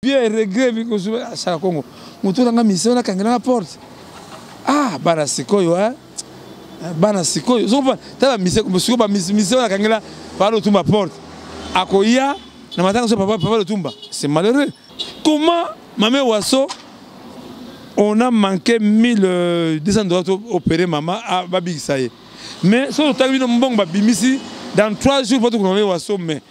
Bien regret asala Congo. Moto na nga mission na kangela na porte. Ah bana sikoyo hein. Bana sikoyo. Soko tala mission sikoyo ba mission na kangela pa lotumba porte. Akoya na matanga so papa papa lotumba. C'est malheureux. Comment Mame Wasso on a manqué 1200 dollars pour opérer maman à babikisa ye. Mais soki otangi bino mbongo babimisi dans 3 jours po tokomame Wasso mais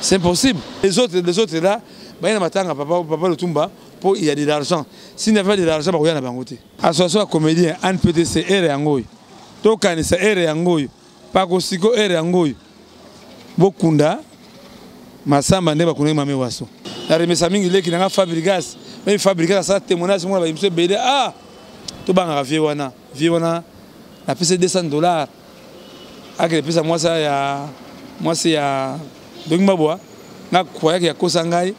C'est impossible. Les autres là, bah, il y a matanga, papa, papa Lutumba, pour il y a de l'argent. S'il n'y a pas de l'argent, bah, il y a bango te. Association comédien, ANPTC, ere yango. Tokanisa ere yango. Pakosiko ere yango. Bokunda, masamba nde bakunda mame waso. Na remesa mingi leki nanga Fabregas. Mais Fabregas asala témoignage mona ba émission ebele. Ah! Tobangaka vie wana. Vie wana napesi 200 $. Akende pesa mwasi ya mwasi ya dongi mabwa nga croyaki ya kosa ngai,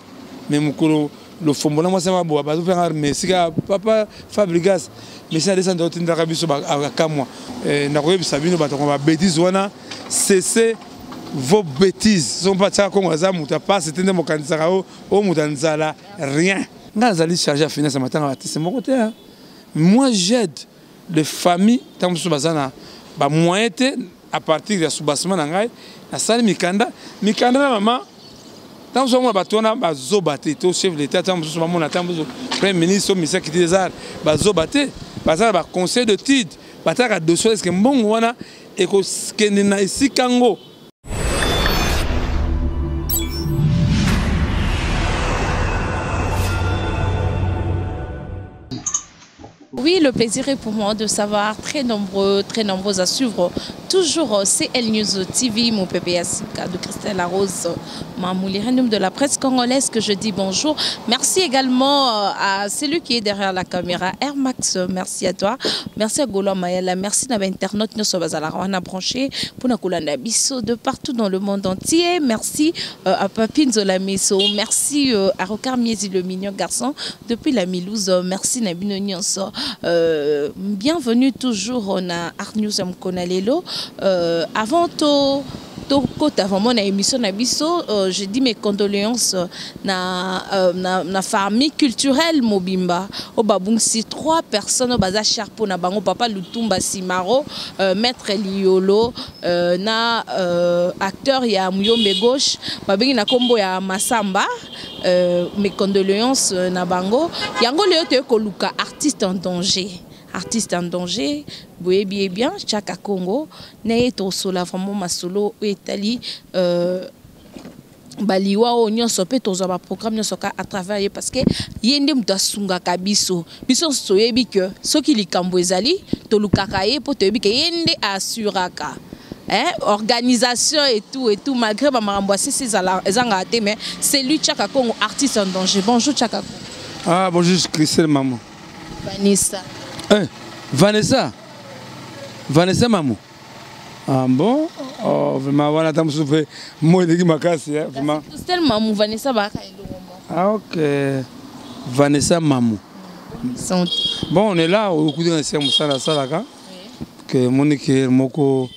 mais mokolo lofombo na mwasi ya mabwa bazopengaka merci kaka papa Fabregas, merci na 200 $ otindaka biso akamwa. Nakoyebisa bino bato ba bêtises wana, cessez vos bêtises. So mpo atiaka Kongo aza moto apasi te nde mokanisaka o o moto ya nzala, rien. Ngai nazali chargé ya finance ya matanga artiste moko te. Moi, j'aide de famille ntango mosusu baza na bamoyen te. À partir ya soubassement na ngai, nasali mikanda, mikanda na mama. Ntango mosusu bamona bato wana bazoba te, to chef d'état, ntango mosusu bamona, ntango mosusu premier ministre, ministère culture des arts, bazoba te. Baza na baconseil d'étude, batalaka dossier, est-ce mbongo wana ekokende na esika ngo. Oui, le plaisir est pour moi de savoir très nombreux, très nombreux à suivre toujours CL News TV, mon PPS de Christelle Rose, Mamouli de la presse congolaise que je dis bonjour. Merci également à celui qui est derrière la caméra, Air Max, merci à toi. Merci à Gola Mayala, merci à internaute, nous sommes à la Rwanda branché pour nous biso de partout dans le monde entier. Merci à Papine Zola Meso, merci à Rocard Miezi, le mignon garçon depuis la Milouse. Merci na bino nyonso. Bienvenue toujours on a Art News Mkonalelo. Avant tout tokota vraiment na émission na biso, je dis mes condoléances na famille culturelle mobimba o babungisi trois personnes oyo baza cher na bango: papa Lutumba Simaro, maître Liolo, na acteur ya Muyombe Gauche babengi na kombo ya Masamba. Mes condoléances na bango. Yango leo toye koluka artiste en danger, artiste en danger. Boyebi ye bien, Chaka Congo. Na ye tosola vraiment masolo oyo etali baliwa oyo nyonso, mpe tozwa baprogramme nyonso ka à travers ye, parce que ye nde moto asungaka biso. Biso nyonso toyebi ke soki likambo ezali, tolukaka ye, mpo toyebi ke ye nde assuraka, hein, organisation et tout et tout, malgré bamakambo asisi ezangaka te. Mais c'est lui, Chaka Congo, artiste en danger. Bonjour Chaka Congo. Ah, bonjour Christelle maman. Vanessa. Eh, Vanessa, Vanessa maman. Ah bon, oh, vraiment wana ata mosusu mpe moi eleki makasi vraiment. Christelle Mamu, Vanessa baka eloko moko. Ah ok, Vanessa Mamu. Santé? Bon, on est là, okuti na esika mosala asalaka ke moni ke moko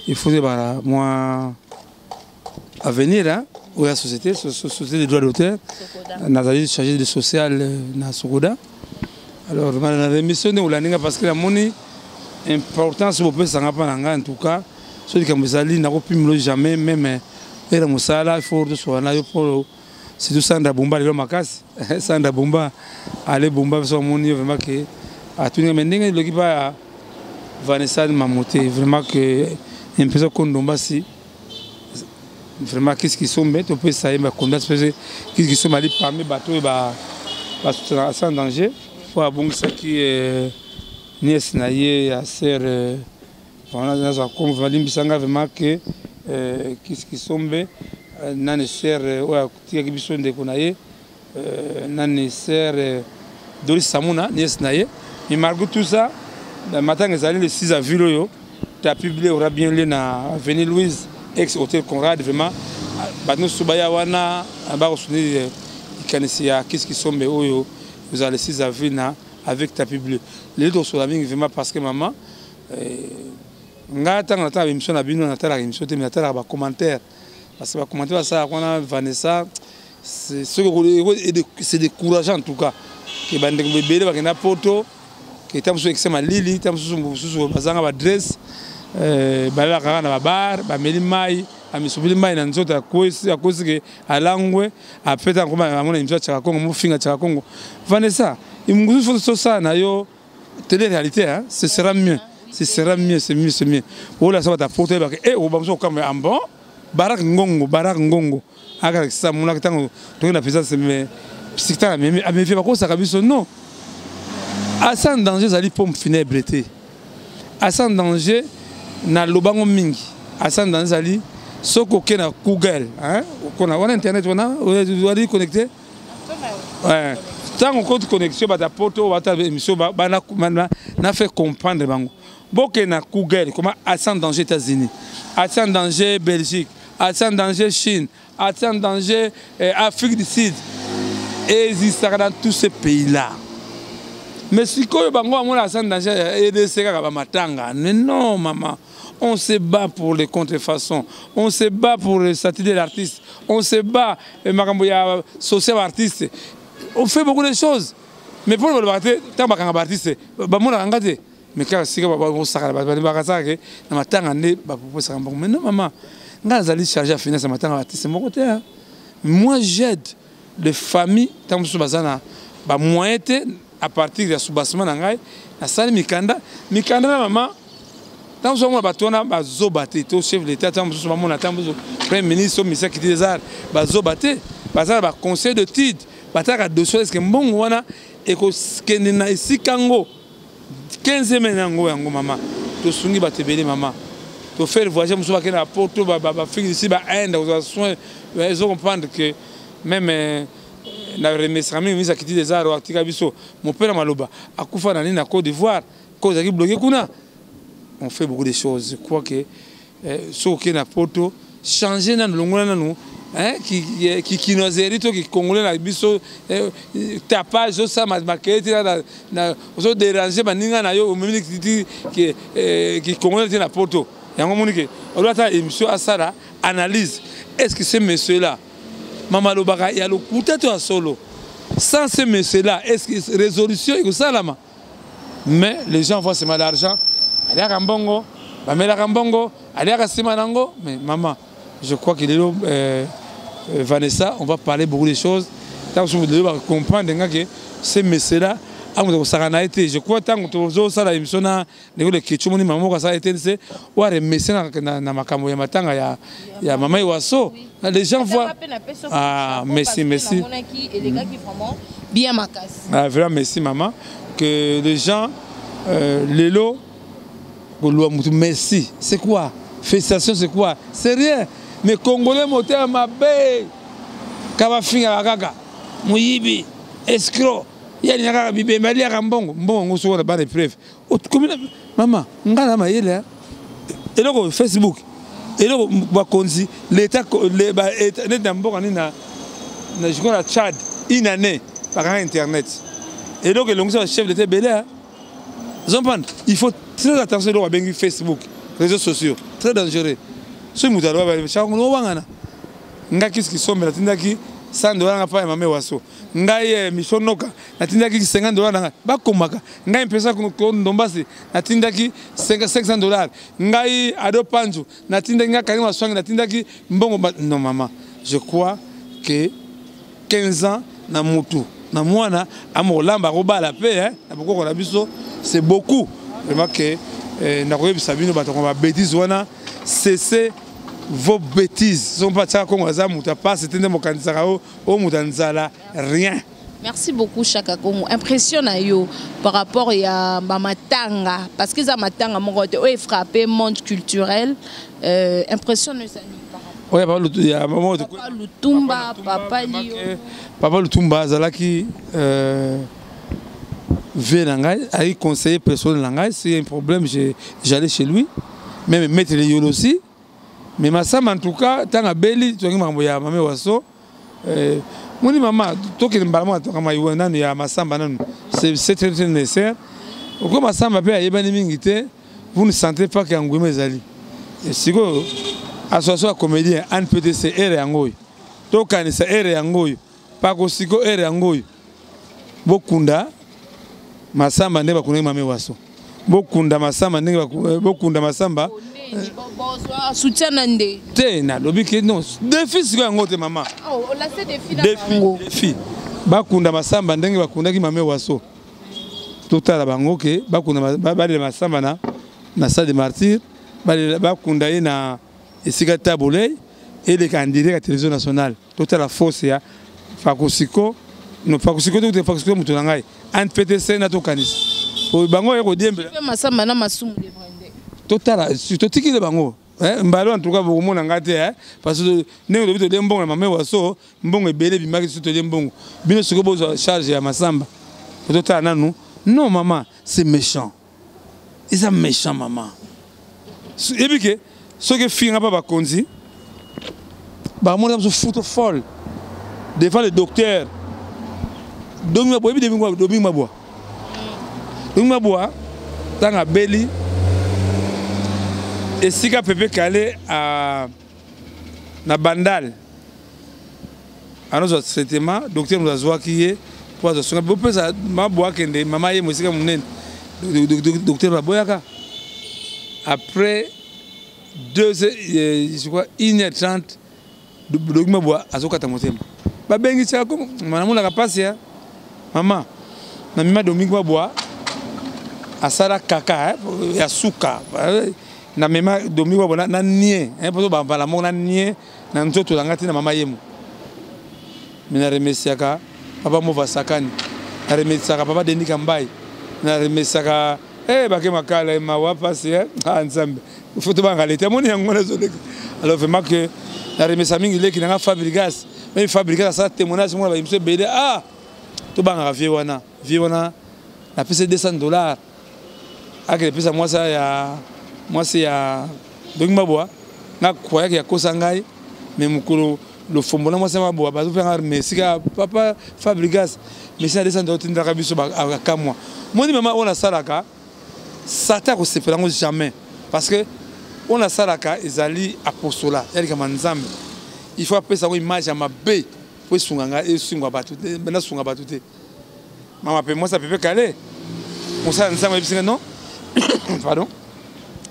il faut ebala mwa avenir, hein, oyo ya société, société de droit d'auteur. Nazali chargé de social na Sokoda. Alors vraiment na émission nde olandi nga, parce que namoni importance bopesanga mpa na ngai. En tout cas, soki likambo ezali, nakopimelo jamais. Même ere mosala, il faut tosoka na yo mpo surtout Sandra Bumba lelo makasi. Sandra Bumba, ale Bumba biso amoni vraiment ke atuni me ndenge eloki pa ya Vanessa Mamote, vraiment ke impesa kondombasi, vraiment Kisi Kisombe, topesa ye baconfiance mpe Kisi Kisombe ali parmi bato oyo basoutenaka sans danger, po abongisaki nièce na ye ya sœur. Nazwa kombo, balimbisanga vraiment ke Kisi Kisombe nani, sœur oyo atikaki biso, ndeko na ye nani, sœur Doris Samuna, nièce na ye. Mais malgré tout ça, matanga ezali le 6 avril oyo, tapis bleu aura bien lieu na avenue Louise, ex hôtel Conrad. Vraiment bato nyonso baya wana, bakosoutenir likanisi ya Kisi Kisombe oyo ezala le 6 avril na avec tapis bleu. Lelo tokosola mingi vraiment, parce que mama ngai, ntango natala émission na bino, natalaka émission te, mais natalaka bacommentaire, parce que bacommentaire basalaka wana Vanessa. C'est décourageant en tout cas ke bandeko ebele bakenda poto, ke ta mosusu ekisa malili, ta mosusu mosusu bazanga baadresse, balalaka kaka na babar, bameli mai, amisopeli mai na nzoto, akwesi ke alangwe. Après ntango amona émission ya Chaka Congo, mofinga Chaka Congo. Vanessa, mosusu tosala na yo télé réalité, hein, ce sera mieux, ce sera mieux, c'est mieux, c'est mieux. Ola sa bata poto yebaka e obamosu okamba en bon. Barak Ngongo, Barak Ngongo akalakisa monaki ntango toki na présidence, mais sikitaka amevie bakosaka biso. Non, asa en danger ezali pompe funèbre te. Asa en danger, nalobango mingi, asa en danger ezali soki oke na Google, okona wana internet wana wali connecté, ntango okoti connexion, bato ya poto bata émission na fait comprendre bango. Bokende na Google, comment asa en danger États-Unis, asa en danger Belgique, asa en danger Chine, asa en danger Afrique du Sud, existaka dans tous ces pays là. Mais sikoyo bango bamona asa en danger RDC kaka bamatanga. Mais non, mama, on se bat pour les contrefaçons, on se bat pour le statut de l'artiste, on se bat makambo ya social artiste, on fait beaucoup de choses. Mais pour balobaka te, ntango bakanga baartiste, bamonaka nga te. Mais kaka sika bakosakana, bakasaka ke na matanga nde baproposaka mbongo. Mais non, mama, ngai nazali chargé ya finance ya matanga baartiste moko te. Moi, j'aide les familles ntango mosusu baza na bamoyen te. À partir ya soubassement na ngai, nasali mikanda, mikanda na mama. Ntango mosusu bamona bato wana bazoba te, to chef d'état, ntango mosusu bamona, ntango mosusu premier ministre to ministère culture des arts, bazoba te. Baza na baconseil d'étude, batalaka dossier, est-ce mbongo wana ekokende na esika ngo 15 mene yango yango. Mama, tosungi bato ebele, mama, tofaire voyage mosusu, bakende na poto, baafrique d'ici, bainde, kozwa soin. Ezo comprendre que même na remerciera mingi ministre ya culture des arts atika biso mopela maloba, akufa na nini na Côte d'Ivoire, ko ezalaki bloqué kuna. On fait beaucoup de choses. Je crois que soki okei na poto, changer nanu, longola nanu kinoiserie to kicongolais na biso, tapage, osala makele te, ozodéranger baninga na yo, omemi kicongolais te na poto. Yango moni ke olo ata émission asala analyse: est ce que ce monsieur là mama alobaka ya lokuta to ya solo? Sans ce monsieur là, est ce que résolution ekosalama? Mais les gens voient seulement l'argent, aliaka mbongo, bamelaka mbongo, aliaka nsima nango. Mais maman, je crois que lelo, Vanessa, on va parler beaucoup de choses. Ntango soki lelo bacomprendre nga ke ce monsieur là amoto kosaka na ye te. Je crois ntango tozosala émission na ndeko Lekecu, moni mama moko asala etnc oyo aremercie na makambo ya matanga ya mama Ewaso. Les gens voient. Ah, merci, merci. Bien makasi. Ah, vraiment merci, maman, que les gens lelo koloba mutu merci, c'est quoi? Félicitations, c'est quoi? C'est rien. Mais congolais motema mabe, ka bafingaka kaka moyibi, escroc, ye alinga kaka bibembe, aliaka mbongo, mbongo yango soki wana bana épreuve. Mama, ngai na mayele, eloko Facebook, eloko bakonzi leta neti na mboka nini, na je crois na Tchad, une année bakanga internet. Eloko elongisa bachef d'état ebele. Ozomprendre, il faut très attention. Eloko babengi Facebook, réseaux sociaux, très dangereux. Soki moto aloba owangana ngai kisi kisombe, natindaki 100 $ nanga mpa ya mame waso. Ngai mission noka, natindaki 50 $ nanga. Bakomaka ngai mpesa ndombasi, natindaki 500 $. Ngai Ado Panzu natindaki, ngai Karim Aswangi natindaki mbongo. Non, mama, je crois que 15 ans na mutu na mwana amokolamba, akobala mpe na bokoko na biso, c'est beaucoup vraiment. Que nakoyebisa bino, bato babêtise wana, cessez vos bêtises. So mpo atiaka Kongo aza moto apasi te nde mokanisaka o moto ya nzala, rien. Merci beaucoup, Chaka Congo. Impression na yo par rapport ya ba matanga, parce que za matanga moko te oyo frappé monde culturel, impression na ezali par rapport? Oyo ya Papa Lutumba, Papa Lio. Papa Lutumba azalaki vieux na ngai, azalaki conseiller personnel na ngai. S'il y a un problème, j'allais chez lui, même maître Yolo aussi. Mais Masamba, en tout cas, ntango abeli, toyangi makambo ya mame waso, moni mama, tokende mbala moko atokama iwe nanu ya Masamba nanu, c'est très très nécessaire. Oko Masamba mpe ayebani mingi te, vous ne sentez pas ke angwima ezali. Sikoyo association ya comédien ANPTC ere yango oyo. Tokanisa ere yango oyo. Pakosiko ere yango oyo. Bokunda masamba nde bakundaki mame waso. Bokunda masamba ndenge eh, bokunda masamba. Soutien na nde. Te nalobi ke non défi sikoyo yango te mama. Oh, olase défi na défi, défi. Bakunda masamba ndenge bakundaki mame waso. Totala bango ke bakunda balela masamba na na salle de martyrs bakunda ye na esika tabolei eleka en direct ya télévision nationale totala force ya fakosiko no fakosiko te fakosiko moto na ngai anptc na tokanisa po bango ye kodiembela masamba na masumu totala totikile bango eh, mbalo en tout cas bokomona ngai te eh, parce que ndenge lobi tolie mbongo na mame waso mbongo ebele ebimaki soki tolie mbongo bino sikoyo bozwa charge ya masamba totala nanu non mama c'est méchant eza méchant mama yebi ke soki efinga mpa bakonzi bamona biso futo folle devant le docteur oyebi domingue mabwa domingue mabwa ntango abeli esika pepe kale na bandal anozwa traitement docteur moto azwaki ye mpo azwa songa bopesa mabwa akende mama ye mosika monene docteur baboyaka après deux euh, je crois 1 heure 30 doki mabwa azokata motema babengisaka ko namonaka mpasi ya mama na mima dominique mabwa asala kaka ya suka na mema dominique mabwa na nie mpo bambala moko na nie na nzoto na ngai ntina mama yemo me na remerciaka papa mova sakani na remerciaka papa denis kambai na remerciaka eh bake makala eh, mawa pasi eh ah nzambe faut tobanga leta moni yango nazoleka alors vraiment que na remercia mingi leki na nga fabrigas meme fabrigas asala témoignage mona bayimiso ebele ah tobangaka vie wana vie wana napesi 200 dollars akende pesa mwasi ya mwasi ya dongi mabwa nga croyaki ya kosa ngai me mokolo lofombo na mwasi ya mabwa bazopesa nga mais sika papa fabrigas mesi na desande otindaka biso akamwa moni mama oyo nasalaka satan akosepela yango jamais parce que oyo nasalaka ezali apostolat ya likambo ya nzambe il faut apesa yango image ya mabe mpo esunga ngai esunga bato te nasunga bato te mama pe mwasi apepe kale mosala nzambe ayebisi ngai non pardon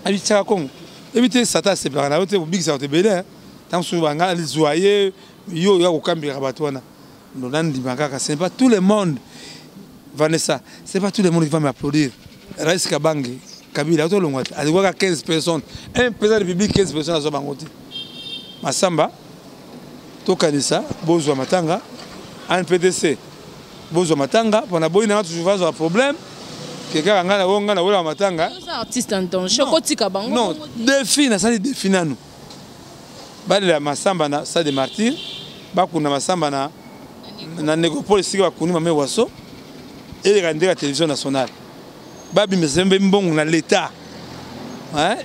abisaka kongo ebi te satan asepelaka na yo te obikisaka bato ebele ntango mosusu banga alizwa ye yo oya kokambelaka bato wana nandima kaka ce n'est pas tout le monde Vanessa c'est pas tout le monde qui va m'applaudir Raïs Kabange Kabila otolongwa te alingwaka 15 personnes un président de république 15 personnes azwa bango te masamba tokanisa bozwa matanga anptc bozwa matanga mpona boyi nanga toujours bazwa problème ke kaka ngai nawo ngai nawelaka matanga artiste en danger okotika bango non défi nasali défi nanu balela masamba na stade de martyr bakunda masamba na na nécropole esika bakundi mame waso eleka ndeka télévision nationale babimisa mpe mbongo na l'état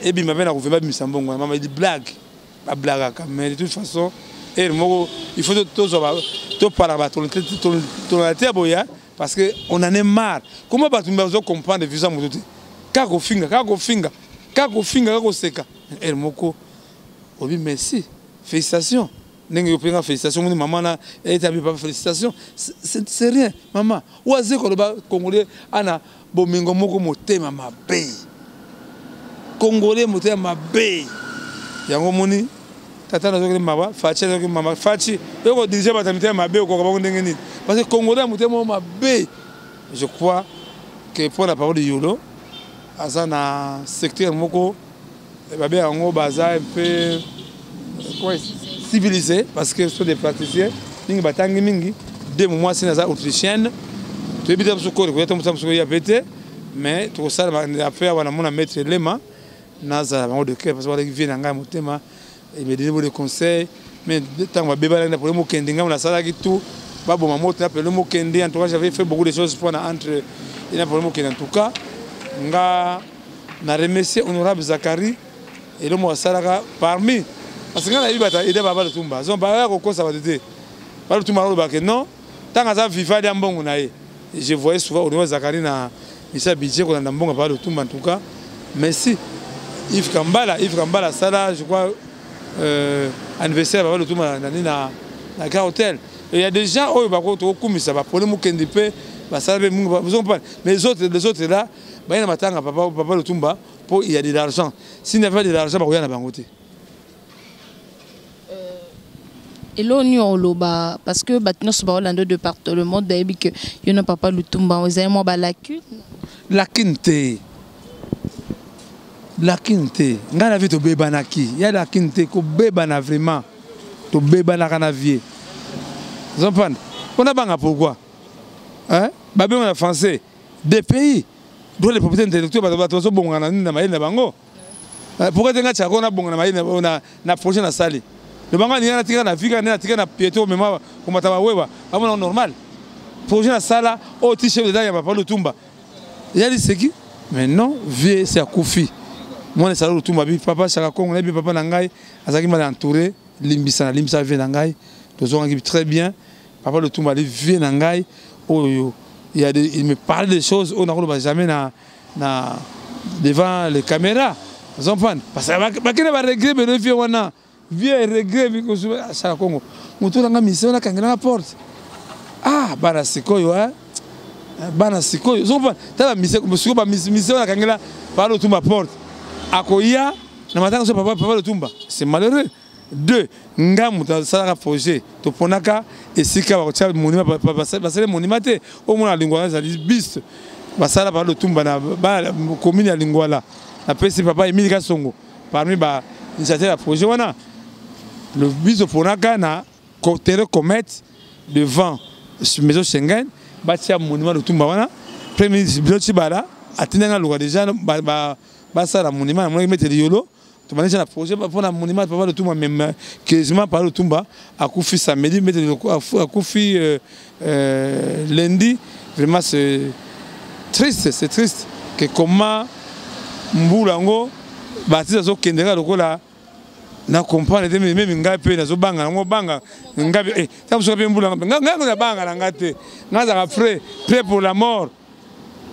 ebima mpe na kovema babimisa mbongo na mama blague bablagaka mais de toute façon heure moko il faut tozwa topalaka batolona te ya boya parce que on en est marre comment bato bazo comprendre visa moto te kaka kofinga kaka kofinga kaka kofinga kaka koseka heure moko obi merci félicitation ndenge yo mpenga félicitation moni mama na etabi papa félicitation c'est rien mama oyo aze koloba congolais ana bomengo moko motema mabe congolais motema mabe yango moni tata nazokeli mawa faci azokeli mama faci yo kodirige bato ya mitema mabe okoka bango ndenge nini parce que congolais ya motema mabe je crois que mpo na parole yolo aza na secteur moko babe yango baza un peu civilisé parce que sont des praticiens mingi batangi mingi de mwasi naza autrichienne toyebi te biso kore koya tomosa biso koya pe te mais tokosala affaire wana mona maître lema nazala bango de cœur parce que balaki vie na ngai motema il me donnait beaucoup de conseils mais ntango babebanaki na problème okende ngai nasalaki tout baboma moto na problème okende en tout cas j'avais fait beaucoup de choses mpona entre na problème okende en tout cas nga na remercier honorable Zacharie eloko asalaka parmi parce que ngai nayebi bato ede baba lutumba donc baya kokosa bato te ba lutumba alobaka non ntango aza viva alia mbongo na ye je voyais souvent honorable Zacharie na misa budget kolanda mbongo ya baba lutumba en tout cas merci Yves Kambala Yves Kambala asala je crois euh, anniversaire ya baba lutumba na nini na na Grand Hôtel. Et il y a des gens oyo bako tokokumisa bapone mokendi mpe basala mpe mungu, vous comprenez? Mais les autres là, baye na matanga papa Lutumba mpo il y a de l'argent. S'il n'y avait pas de l'argent, bakoya na bango te. Eloko nini oloba? Parce que bato nyonso baolanda de par tout le monde bayebi ke yo na papa Lutumba ezali mwa balacune. Lacune te, lacune te. Ngai na vie tobebanaki ya lacune te, kobebana vraiment tobebanaka na vie, ozomprendre? Mpona banga pourquoi, hein? Babenga na français DPI, droit de propriété intellectuelle. Bato bazobongana nini na mayele na bango. Pourquoi te? Ngai tiako nabonga na mayele na projet nasali lobango alingi natika na vika nde natika na piété omema komata baweba bamona normal. Projet nasala oyo ti chef d'état ya papa Lutumba eyali seki. Mais non, vie se akufi, mwana esala Lutumba bi papa Chaka Kongo nayebi papa na ngai azalaki mal entouré. Limbisa, nalimbisa vie na ngai, tozongaki très bien. Papa Lutumba ali vie na ngai oyo il me parlait des choses oyo nakoloba jamais na devant les caméras, ozomprendre? Parce que bakende baregret beno vie wana, vie regret. Chaka Kongo motu nanga mission nakangela na porte. Ah, bana sikoyo, bana sikoyo, ozomprendre? Tala sikoyo bamission nakangela papa Lutumba porte, akoya na matanga so papa Lutumba, c'est malheureux. Deux, nga moto asalaka projet, toponaka esika bakotia monument, basali monument te. Omona Lingwala ezali buste basala papa Lutumba na commune ya Lingwala. Napesi papa Emile Kasongo parmi bainitiateur ya projet wana. Le buste oponaka na terrain Comète devant maison Schengen, batia monument Lutumba wana. Premier ministre Bruno Tshibala atindanga luka déjà basala monument. Namonaki maître Yolo, tobandisi na projet mpona monument papa Lutumba. Même quasiment papa Lutumba akufi samedi, maître akufi lundi. Vraiment, c'est triste, c'est triste que comment mbula yango baartiste azokendeka lokola na comprendre te. Même ngai mpe nazobanga yango, banga ngai ntango soki mpe mbula ngai nabanga na ngai te. Ngai azalaka prêt pour la mort,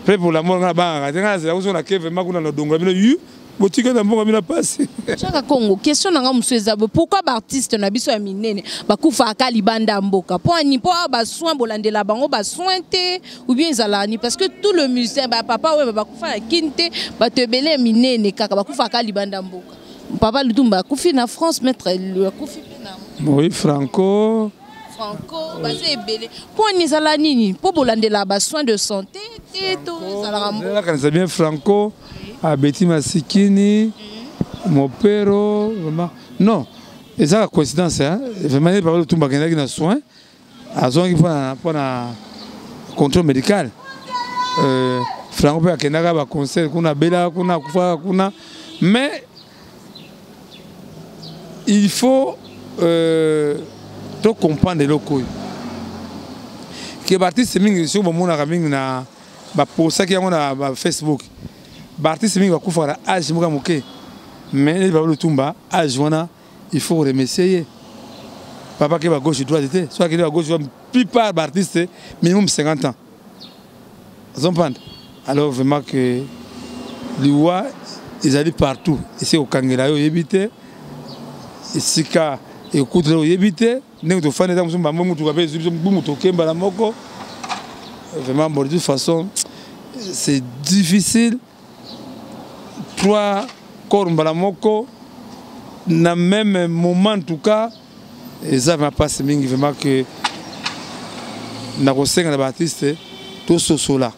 prêt pour la mort. Ngai nabangaka te. Ngai nazala kuso na ke vraiment kuna na dongola bino yu botika na mbongo bino pasi. Chaka Kongo, question na nga mosusu eza boye: pourquoi baartiste na biso ya minene bakufaka libanda ya mboka? Mpo ani? Mpo awa basoin bolandela bango basoin te ou bien ezalaka ni? Parce que tout le musicien, bapapa oyo bakufa na Kini te, bato ebele ya minene kaka bakufaka libanda ya mboka. Papa Lutumba akufi na France, maître akufi mpe na Oui, Franco. Franco, baza ebele. Mpo ani? Ezala nini? Mpo bolandela basoin de santé te to ezalaka? Nakanisa bien Franco, Abeti Masikini, Mopero, vraiment non, ezaka coïncidence, hein? Vraiment papa Lutumba akendaki na soin, azwaki mpona contrôle médical. Franco mpe akendaka baconcert kuna, abelaka kuna, akufaka kuna. Mais il faut tocomprendre eloko oyo ke baartiste mingi, soki bomonaka mingi na baposaki yango na bafacebook, baartiste mingi bakufaka na age moko ya moke. Mais neti papa Lutumba, age wana, il faut remercier ye. Papa ke bagauche droite te, soki akende bagauche, plupart baartiste minimum 50 ans, ozomprendre? Alors vraiment que liwa ezali partout, esi kokangela yo oyebi te, esika ekutela oyebi te. Ndenge tofandi eza mosusu bambo mutuka mpe ezwi biso bumu tokembala moko. Vraiment, bon, de toute façon c'est difficile, trois corps mbala moko na même moment. En tout cas eza vraiment mpasi mingi. Vraiment que nakosenga na baartiste tososola,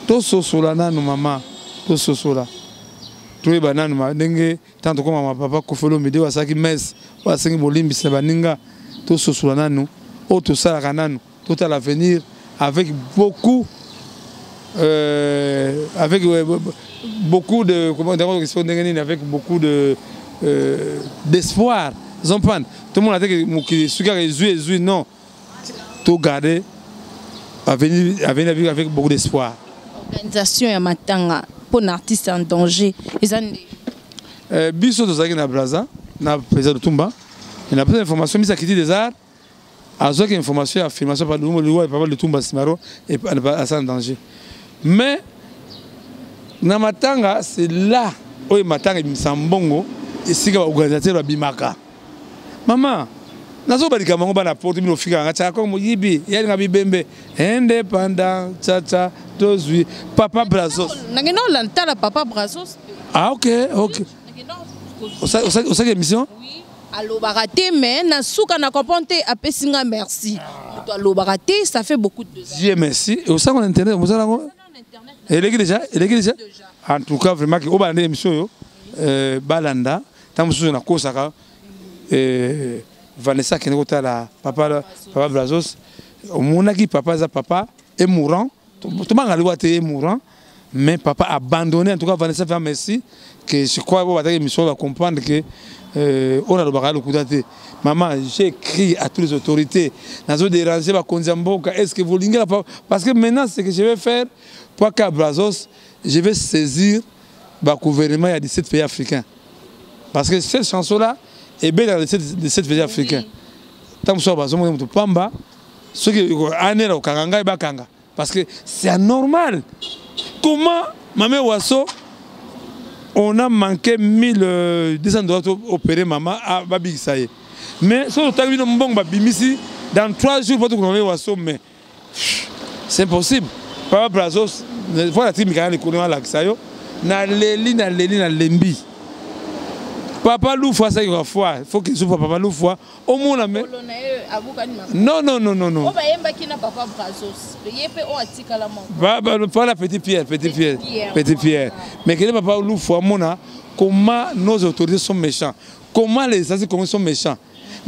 tososola nanu mama, tososola, toyeba nanu ndenge ntango tokóma. Papa Koffi Olomide oyo asalaki messe oyo asengi bolimbisi na baninga. Tososola nanu oyo tosalaka nanu, totala avenir avec beaucoup de, comment dire, ndenge nini, avec beaucoup de d'espoir, ozomprendre? Tomona te ke mokili soki kaka ezwi ezwi, non, togarde avenir avec beaucoup d'espoir. Organisation ya matanga mpo na artiste en danger eza nde? Biso tozalaki na Braza na président Lutumba. Na pesa information misa kiti des arts azwaki information ya affirmation pa liwa papa Lutumba Simaro aza en danger. Mais na matanga, c'est là oyo matanga ebimisa mbongo, esika baorganisateur babimaka. Mama, Nazoba likambo yango bana porte bino ofikaka nga Chaka Kongo moyibi yalinga bibembe indépendant chacha tozwi papa Brazos. Nakenda olantala papa Brazos. Ah ok ok. Osaki émission? Oui. Alobaka te mais na suka na comprendre te apesi nga merci. Moto alobaka te, ça fait beaucoup de Dieu merci. Osaka na internet mosala yango? Eleki déjà, eleki déjà. En tout cas vraiment que obanda émission yo balanda tango mosusu nakosaka Vanessa akende kotala papa papa Brazos omonaki papa aza papa est mourant tobanga liwa te est mourant mais papa abandonné. En tout cas Vanessa fait merci que je crois que bataki émission va comprendre que on a lobaka lokuta te. Maman, j'ai écrit à toutes les autorités nazo déranger ba konzi ya mboka, est-ce que vous lingela pas? Parce que maintenant ce que je vais faire pour qu'à Brazos je vais saisir ba gouvernement ya 17 pays africains parce que cette chanson là est belle dans les 17 pays africains. Tant que soit bazo moto pamba soki anela okanga ngai bakanga parce que c'est anormal. Comment Mame Wasso on a manqué 1200 $ pour opérer maman à babikisa ye. Mais soki otangi bino mbongo babimisi dans 3 jours pour Mame Wasso, mais c'est impossible. Papa Brazos voilà ti mikana likolo alakisa yo na leli na leli na lembi. Papa Loufwa ça il foi, faut qu'il souffre papa Loufwa au moins mais non non non non non. O bayemba ki na papa Brazos. Ye pe o atikala mo. Ba ba voilà petit Pierre, petit Pierre, petit Pierre. Mais quel est papa Loufwa mona comment nos autorités sont méchants, comment les assis congolais sont méchants.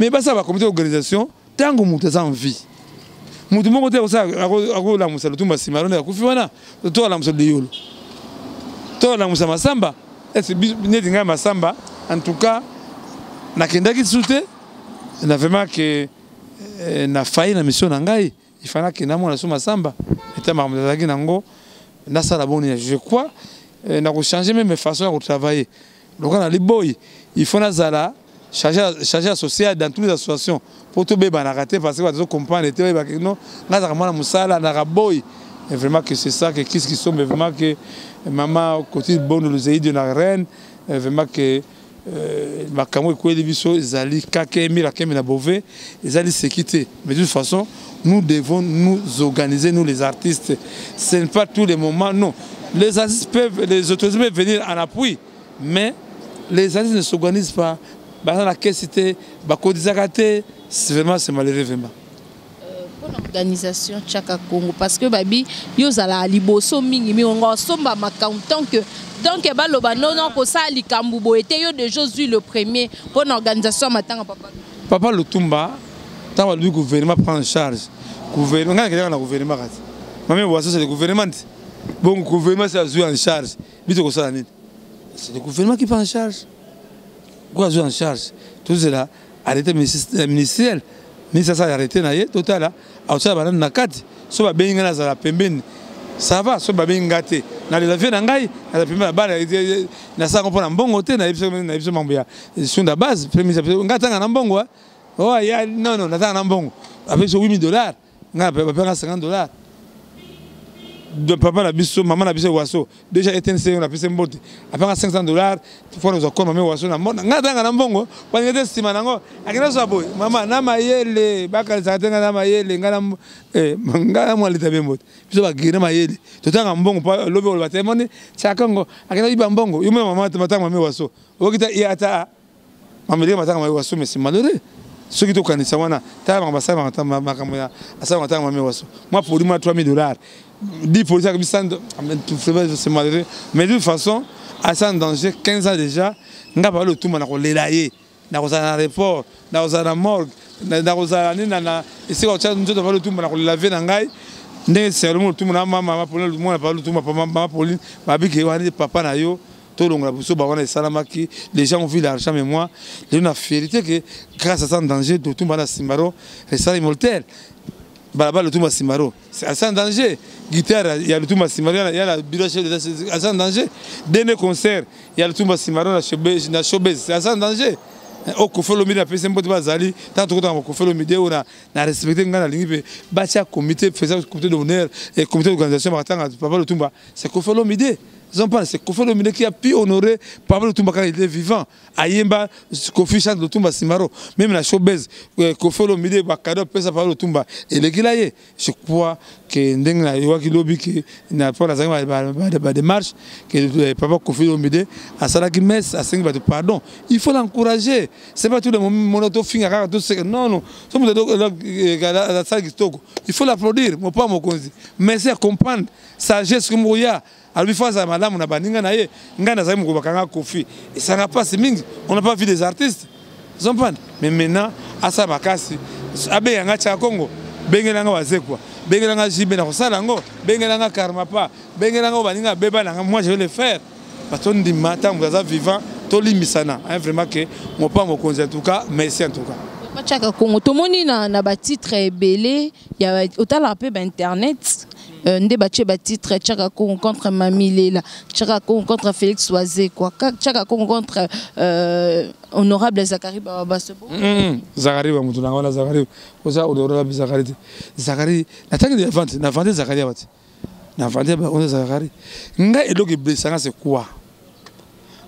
Mais ba ça va comité d'organisation tango mutu aza en vie. Mutu moko te osa ako la musala tumba simaro na kufi wana to la musala yolo. To la musala masamba. Est-ce neti ngai masamba en tout cas nakendaki sute na vraiment que na failli na mission na ngai il fallait que na mona so masamba eta makambo ezalaki nango nasala boni je crois na ko changer même façon ya travailler. Donc na liboy il faut nazala chargé social dans toutes les associations pour tout bébé na raté parce que bazo comprendre te ba non nazaka mwana musala na raboy. Et vraiment que c'est ça que qu'est-ce qui sont vraiment que maman côté bon le zaïd de la reine vraiment que makambo ekweli biso ezali kaka emila kemi na bove ezali sécurité. Mais de toute façon nous devons nous organiser, nous les artistes. Ce n'est pas tous les moments, non. Les artistes peuvent, les autorités peuvent venir en appui, mais les artistes ne s'organisent pas. Bah, la caisse était, bah, cotisakate, c'est vraiment, c'est malheureux vraiment. Pour l'organisation Chaka Congo, parce que babi yo zala liboso mingi mi ongo somba makambo tant que ba loba non non ko sa likambu boete yo de Josué le premier pour l'organisation matanga papa. Papa Lutumba tant le gouvernement prend en charge. Gouvernement nga na gouvernement kati. Mame waso c'est le gouvernement. Bon gouvernement c'est azui en charge. Bito ko sala nini? C'est le gouvernement qui prend en charge. Quoi azui en charge? Tout cela arrêté ministériel. Ministre ça arrêté na ye total là. Aocha banane na kati. So ba benga na zala pembeni. Ça va so ba benga te. Na les avions na ngai, na pembeni na bana na sa comprendre mbongo te na biso na biso mambo ya sunda base premier ministre nga tanga na mbongo. Oh ya non non na tanga na mbongo. Avec so $8000 nga ba panga $50. De papa na biso maman na biso waso déjà ETNC on a payé mbote. Apanga $500 faut nous encore maman waso na mbongo nga tanga na mbongo pa ngete sima nango akina so boy mama na mayele bakali sa tenga na mayele nga na nga na mwalita be mbote biso ba gina mayele to tanga mbongo pa lobe ba temone Chakongo akina iba mbongo yume mama matanga mama waso okita iata mama le matanga mama waso mais c'est malheureux. Ceux qui te connaissent wana ta ba sa ba ta makambo ya asa matanga mama waso moi pour moi $3000 10 pour ça que c'est malheureux. Mais de toute façon à ça en danger 15 ans déjà nga ba le tout mana ko lelaye na ko na report na ko na morgue na ko na ni na ici ko tcha nzoto ba le tout mana ko laver na ngai ndenge c'est le tout mana mama mama pour le monde ba le tout mama mama Pauline ba bi ke wani papa na yo to longola biso ba wana esalamaki les gens ont vu l'argent mais moi j'ai une fierté que grâce à ça en danger de tout mana Simbaro et ça immortel balaba le tout Simbaro c'est sans danger guitare il y a le tout Simbaro il y a la bureau chef de c'est sans danger dernier concert il y a le tout Simbaro na showbiz c'est sans danger au Koffi Olomide na pesi mbote bazali tant que dans Koffi Olomide on a na respecté nga na lingi pe batia comité faisant comité d'honneur et comité d'organisation matanga papa le Tumba c'est Koffi Olomide. Zompana, c'est Koffi Olomide qui a pu honorer Papa Lutumba quand il était vivant. Ayemba, Koffi chante Lutumba Simaro. Même la showbiz, Koffi Olomide, ba cadeau pesa Papa Lutumba. Et le gars je crois que ndenge na yoki lobi que na pour la ba démarche que papa Koffi Olomide asalaki messe, asengi bato pardon. Il faut l'encourager. C'est pas tout le monde tofinga kaka tout ce non non. So moto asala kitoko. Il faut l'applaudir, mon papa mokonzi. Mais c'est comprendre sagesse que moya alobi fo azala malamu na baninga na ye. Ngai nazali mokolo bakanga Koffi, esanga mpasi mingi, on n'a pas vu des artistes, comprendre. Mais maintenant asala makasi, abenganga Tiaka Congo, bengelanga Wazekwa, bengelanga JB, na kosala yango, bengelanga Karmapa, bengelanga baninga beba nanga, moi je vais le faire parce que ndima ntango aza vivant, tolimbisana, hein, vraiment que mopa mokonzi, en tout cas merci, en tout cas. Tiaka Congo, tomoni na batitre ebele ya otalaka mpe bainternet nde batie batitre Tiaka Congo contre Mami Lela, Tiaka Congo contre Félix Wazekwa, Tiaka Congo contre honorable Zakari Bababasebo. Zakari ba mutu nanga wana, Zakari oza honorable Zakari te. Zakari natangi na vente, na vente Zakari abati na vente ba Zakari. Ngai eloko eblesanga, c'est quoi?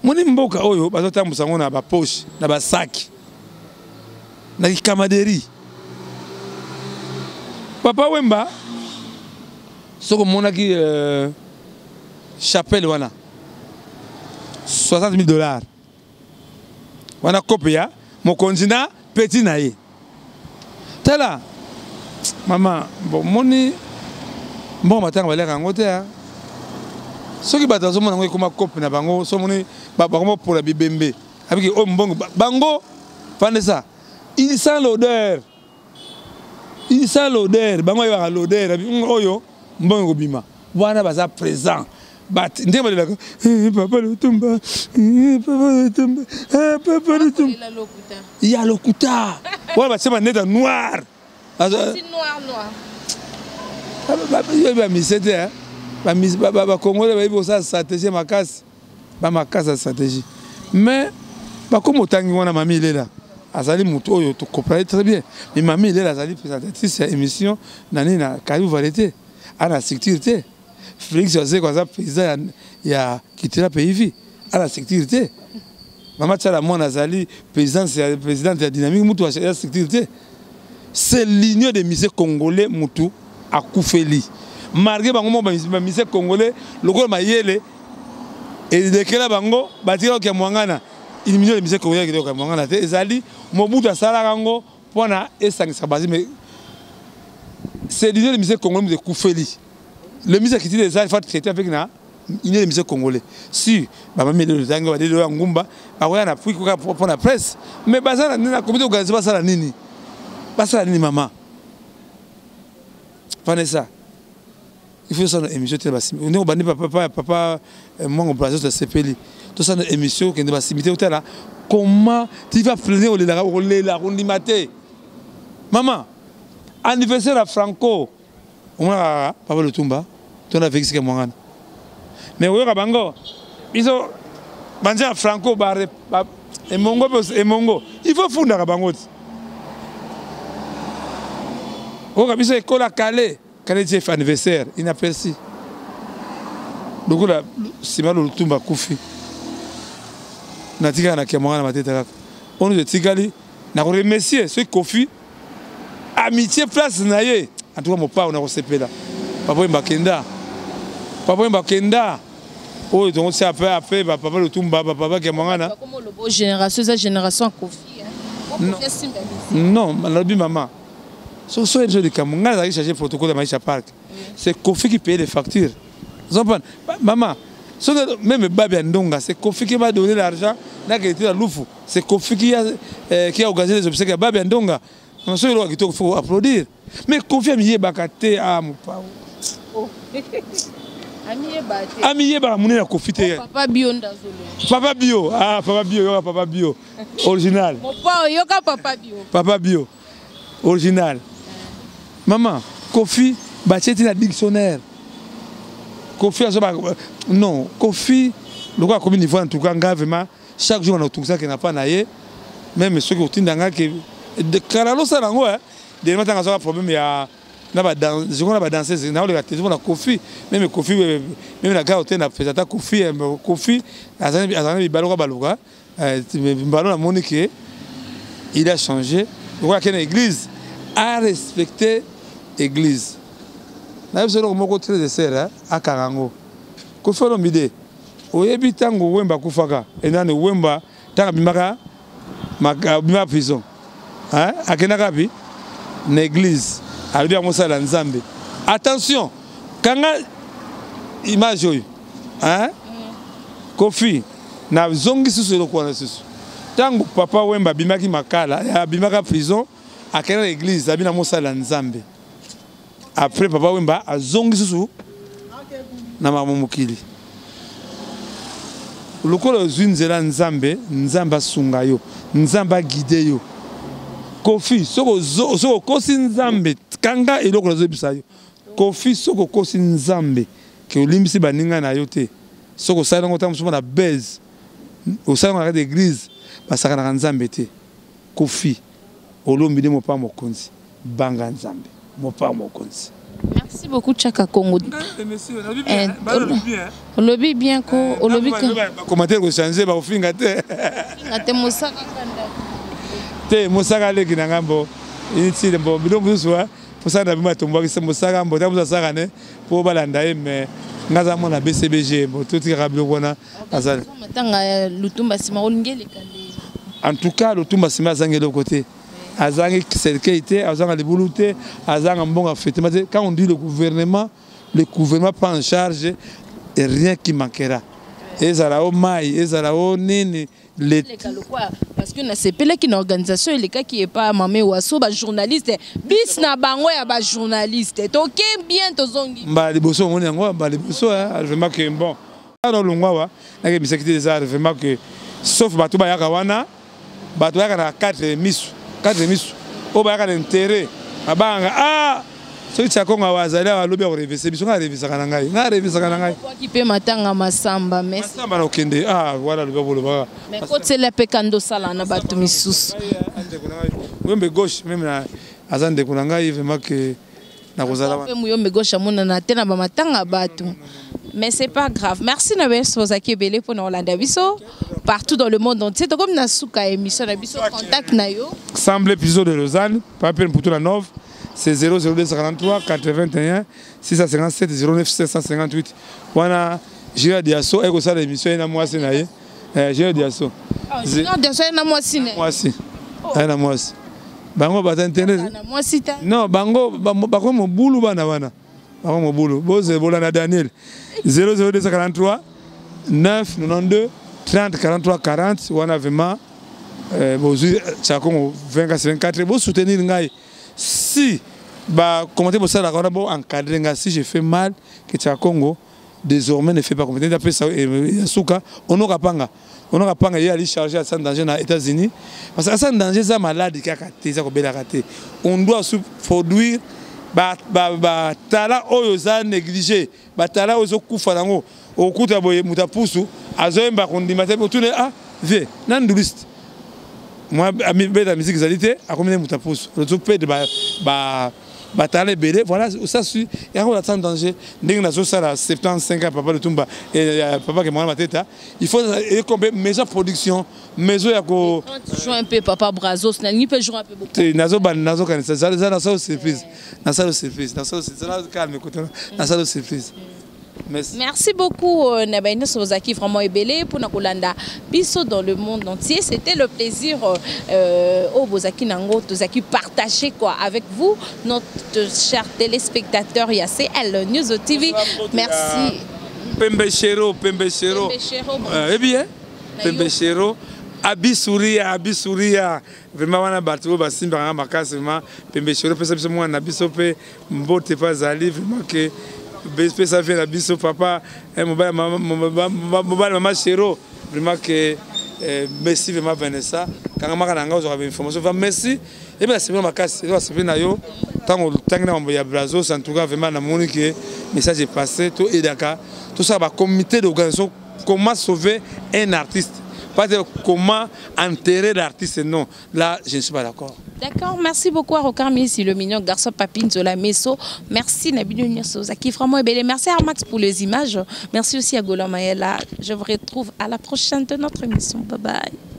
Moni mboka oyo bazotambusa yango na bapoche, na basaki, na kikamaderi. Papa Wemba, soki omonaki chapelle wana, 60 000 $ wana, kope ya mokonzi na petit na ye. Tala mama, bon, moni mbongo matanga baliaka yango te. Soki bato bazomona yango ekoma kope na bango, so omoni bango bapola bibembe abiki oyo mbongo bango. Vanessa, il sent l'odeur, il sent l'odeur. Bango ayebaka l'odeur oyo mbongo ekobima wana, baza présent ndenge balelaka papa Lutumba, papa Lutumba, papa Lutumba ya lokuta wana, batie baneta noir. Bamise te, bakongole bayebi kosala stratégie makasi, bamakasi ya stratégie. Mais bakoma otangi wana, Mami Ilela azali motu oyo tocomprendre très bien. Mais Mami Ilela azali présentatrice ya émission na nini, na Karibu Variété, ana structure te. Félix Wazekwa aza président ya Kitela Pays, ana structure te. Mama Tiala Mwana azali présidente ya Dynamique, mutu ya structure te. C'est l'Union des musiciens congolais mutu akufeli. Malgré bango mo bamusiciens congolais lokola mayele elekela bango, batikaka mwangana. Union des musiciens congolais ekendeka mwangana te, ezali Mobutu asalaka yango mpona esangisa basi. Mais c'est l'Union des musiciens congolais mutu ekufeli. Le musicien qui dit les il faut traiter avec na Union des musiciens congolais. Si bamami elelo tangi badelo ya ngumba bakoya na pui kaka mpona presse, mais baza na comité organisé, basala nini? Basala nini? Mama Vanessa, il faut tosala émission te basimi ndenge obandi. Papa, papa Mwango Brazo, tosepeli. Tosala émission, okende basimi te, otala comment tu vas freiner. Olelaka, okolela, kondima te. Mama, anniversaire ya Franco, omonaka papa Lutumba to na Félix Mwangana, mais oyoka bango biso banza ya Franco emongo mpe emongo, il faut fundaka bango ti oyoka biso ekola kale kale ti anniversaire inaperçu lokola nsima Lutumba akufi. Natikaka na Kiamwanga na mateta kaka oyo etikali na koremercier. Soki Koffi amitié place na ye, en tout cas mopao na kosepela. Papa Wemba kenda, Papa Wemba kenda oyo tongo ti ape bapapa Lutumba, bapapa Kiamwangana. Génération eza génération Koffi. Non, nalobi mama, so so so likambo ngai nazalaki chargé protocole ya Maisha Park, c'est Koffi qui paye les factures. Ozomprendre, mama? Soki même babi ya ndonga, c'est Koffi qui m'a donné l'argent nakende te na lufu. C'est Koffi qui a organisé les obsèques ya babi ya ndonga. Soki eloko kitoko, faut applaudir. Mais Koffi amiyebaka te, a mopao. Amiyebaka monene ya Koffi te. Papa Bio ndazolo. Papa Bio, ah, Papa Bio, yoka Papa Bio original. Mopao, yoka Papa Bio. Papa Bio original. Mama, Koffi batie ti na dictionnaire. Koffi azo non, Koffi lokola akomi niveau, en tout cas nga vraiment chaque jour na otungisaki na pa na ye. Même soki otinda nga ke kala losala yango dernièrement, ntango azwaka problème ya Na ba je na ba danseuse na oleka te na Kofi, même Kofi, même na gare te na présenta Kofi. Kofi azali bibalo baluka balo. Namoni ke il a changé. Lokola akende na église, a respecté église. Nayebi so eloko moko très esere akanga yango. Kofi Olomide, oyebi ntango Wemba akufaka, enani Wemba, ntango abimaka, abimaka prison, akendaka api na église, alobi yango osala Nzambe. Attention, kanga image oyo. Kofi nazongi susu eloko wana susu. Ntango papa Wemba abimaki makala, abimaka prison, akenda na église, abi na mosala Nzambe. Après, papa Wemba azongi susu na makambo mokili. Lokola ozwi nzela Nzambe, Nzambe asunga yo, Nzambe aguide yo. Kofi, soki okosi Nzambe, kanga eloko nazoyebisa yo. Kofi, soki okosi Nzambe ke olimbisi baninga na yo te, soki osali yango ntango mosusu na base, osali yango na kati église, basakanaka Nzambe te. Kofi Olomide, mopa mokonzi, banga Nzambe, mopa mokonzi. Merci beaucoup, Chaka Congo. Olobi bien ko olobi. Commentaire kochange, bakofinga te. Te, mosaka kanda. Te, mosaka aleki na ngambo inutile. Mbo biloko mosusu mosaka na bino atombwakisa mosaka. Mbo ta mosusu asaka ne mpo balanda ye, mais nga aza mwana BCBG. Mbo totikaka biloko wana azali. Matanga Lutumba nsima olingi eleka nde? En tout cas, Lutumba nsima azangi eloko te, azangi cercueil te, azanga libulu te, azanga mbongo afetema te. Quand on dit le gouvernement, le gouvernement prend en charge et rien qui manquera, ezala o mai, ezala o nini. Eleka lokwa, parce que nasepelaki na organisation elekaki epa mame waso. Bajournaliste bis na bango ya bajournaliste, toke bien, tozongi. Mbala liboso omoni yango, mbala liboso vraiment que bon, ana olongwa awa nakebisaki te. Eza vraiment que sauf bato bayaka wana, bato bayaka na 4 misu, 4 misu oyo bayaka na intérêt, babangaka. Ah, soki Tiakongo awa azali awa, alobi akorevese biso. Ngai arevisaka na ngai, ngai arevisaka na ngai. Okwaki mpe matanga masamba. Masamba na okende. Ah, wana alobi bolobaka. Mais kotiela mpe kanda osala na bato misusu. Muyombe gauche même na aza ndeko na ngai, vraiment que nakozala. Mpe Muyombe gauche amonana te na bamatanga bato, mais c'est pas grave. Merci na biso, ozalaki ebele mpona kolanda biso partout dans le monde entier. Tokomi na suka émission na biso. Contact na yo? Semble épisode de Lausanne, Papier Mputu la Nove, c'est 00243 81 657 09 758. Wana Gérard Diasso ekosala émission ye na mwasi na ye. Gérard Diasso. Gérard Diasso ye na mwasi ne? Mwasi aye na mwasi, bango baza internet. Mwasi ta? Non, bango bako mobulu, bana wana bako mobulu. Boze bolanda Daniel 00243 9 92 30 43 40. Wana vraiment bozwi Chakongo 24 24. Bosoutenir ngai si bacommentaire bosalaka wana, bo encadre ngai si je fais mal, que Chakongo désormais ne fait pas confiance. Apesa ya suka, onoka panga, onoka panga ye ali chargé ya sans danger na États-Unis, parce que sans danger eza malade kaka te, eza kobelaka te. On doit produire batala oyo eza négligé, batala oyo ezokufa nango. Okuta boye moto apusu azoyemba kondima te, otune: "Ah vie na nduliste mwa beta musique ezali te." Akomi ne moto apusu, ozoperdre batala ebele. Voilà, ça su yango la sans danger. Ndenge nazosala 75 ans papa Lutumba, papa ke mwana mateta, il faut ekombe maison production, maison ya ko Juin mpe papa Brazos, nalingi mpe juin mpe. Te, nazobanda, nazokanisa eza nasala surprise, nasala surprise, nasala calme kote, nasala surprise. Merci. Merci beaucoup, na baye nyonso bozalaki vraiment ebele mpona kolanda biso dans le monde entier. C'était le plaisir oyo bozalaki nango, tozalaki partager quoi avec vous, notre cher téléspectateur ya CL News TV. Merci. Pembe Chero, Pembe Chero. Eh bien, Pembe Chero. Abisuria, Abisuria. Vraiment wana bato oyo basimbaka makasi vraiment. Pembe Chero, pesa biso mwana na biso mpe mbote mpe azali vraiment que pesa vie na biso papa, mobali mama Chero, vraiment que merci vraiment. Vanessa kangamaka na ngai, ozwaka bainformation. Vraiment merci. Ebe nasepeli makasi, eza basepeli na yo ntango otangi na mambo ya Brazos. En tout cas, vraiment namoni ke message est passé. Toaidaka, tosala bacomité d'organisation, comment sauver un artiste. Pas de comment enterrer l'artiste, non. Là, je ne suis pas d'accord. D'accord, merci beaucoup à Rocard Missi, le mignon garçon Papine Zola Messo. Merci Nabino Nyosozaki, vraiment ebele. Merci à Max pour les images. Merci aussi à Golan Mayela. Je vous retrouve à la prochaine de notre émission. Bye bye.